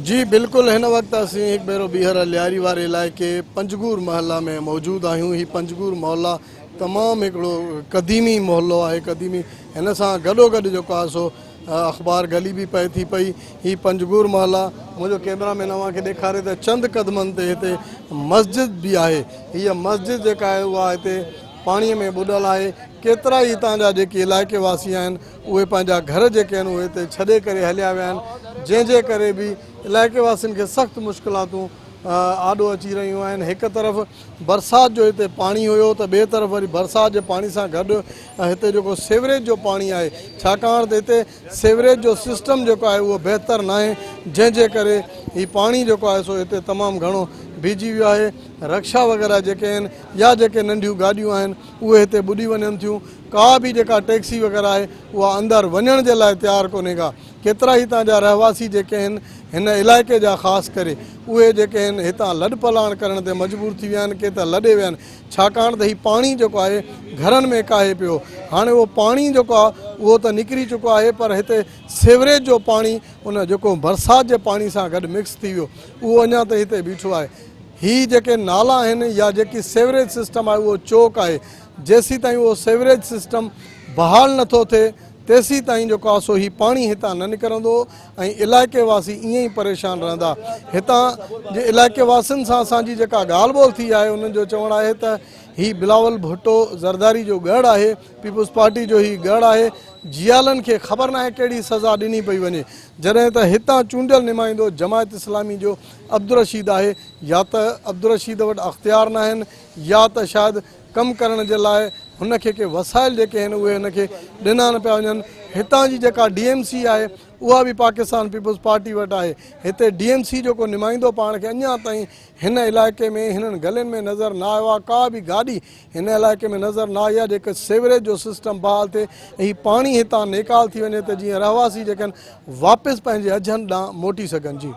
جي بلڪل هن وقت اسين هڪ ڀيرو ٻيهر لياري واري علائقي پنجگور محلا ۾ موجود آهيون هي پنجگور محلا تمام هڪڙو قديمي محلو آهي قديمي هن سان گڏو گڏ جيڪو آهي سو اخبار گلي به پئي ٿي پئي هي پنجگور محلا منهنجو ڪيمرا مين اوهان کي ڏيکاري ته چند قدمن تي هتي مسجد به آهي هيء مسجد جيڪا آهي اها هتي پاڻي ۾ ٻڏل آهي ڪيترا ئي هتان جا جيڪي علائقي واسي آهن اهي پنهنجا گهر جيڪي آهن اهي هتي ڇڏي ڪري هليا ويا آهن جنهن جي ڪري به علائقي واسين کي سخت مشڪلاتون آڏو اچي رهيون آهن هڪ طرف برسات جو هتي پاڻي هيو ته ٻئي طرف وري برسات جي پاڻي سان گڏ هتي جيڪو سيوريج جو پاڻي آهي ڇاڪاڻ ته هتي سيوريج جو سسٽم جيڪو آهي اهو بهتر ناهي جنهن جي ڪري هي پاڻي جيڪو آهي سو هتي تمام گهڻو بيهجي ويو آهي رڪشا وغيره جيڪي آهن يا جيڪي ننڍيون گاڏيون آهن اهي هتي ٻڏي وڃن ٿيون ڪا به جيڪا ٽيڪسي وغيره آهي اها اندر وڃڻ جي لاء تيار ڪونهي ڪا. ڪيترا ئي هتان جا رهواسي جيڪي آهن هن علائقي جا خاص ڪري اهي جيڪي آهن هتان لڏ پلاڻ ڪرڻ تي مجبور ٿي ويا آهن ڪي ته لڏي ويا آهن ڇاڪاڻ ته هي پاڻي جيڪو آهي گهرن ۾ ڪاهي پيو هاڻي اهو پاڻي جيڪو آهي اهو ته نڪري چڪو آهي پر هتي سيوريج جو پاڻي ان جيڪو برسات جي پاڻي سان گڏ مڪس ٿي ويو اهو اڃا تائين هتي بيٺو آهي هي جيڪي نالا آهن يا جيڪي سيوريج سسٽم آهي اهو چوڪ آهي جيسيتائين اهو سيوريج سسٽم بحال نه ٿو ٿئي تيسيتائين جيڪو آهي سو هي پاڻي هتان نه نڪرندو ۽ علائقي واسي ائين ئي پريشان رهندا. هتان جي علائقي واسين سان اسان جي جيڪا ڳالهه ٻولهه ٿي آهي انهن جو چوڻ آهي ته هي بلاول ڀٽو زرداري جو ڳڙهه آهي، پيپلز پارٽي جو هي ڳڙهه آهي، جيالن کي خبر ناهي ڪهڙي سزا ڏني پئي وڃي، جڏهن ته هتان چونڊيل نمائندو جماعت اسلامي جو عبدالرشيد آهي، يا ته عبدالرشيد وٽ اختيار ناهن يا ته شايد ڪم ڪرڻ جي لاء هن کي ڪي وسائل جيڪي آهن اهي هن کي ڏنا نه پيا وڃن هتان جي جيڪا ڊي ايم سي آهي اها به پاڪستان پيپلز پارٽي وٽ آهي هتي ڊي ايم سي جو ڪو نمائندو پاڻ کي اڃا تائين هن علائقي ۾ هنن گلين ۾ نظر نه آيو آهي ڪا به گاڏي هن علائقي ۾ نظر نه آئي آهي جيڪي سيوريج جو سسٽم بحال ٿئي ۽ هي پاڻي هتان نيڪال ٿي وڃي ته جيئن رهواسي جيڪي آهن واپس پنهنجي اجهن ڏانهن موٽي سگهن جي.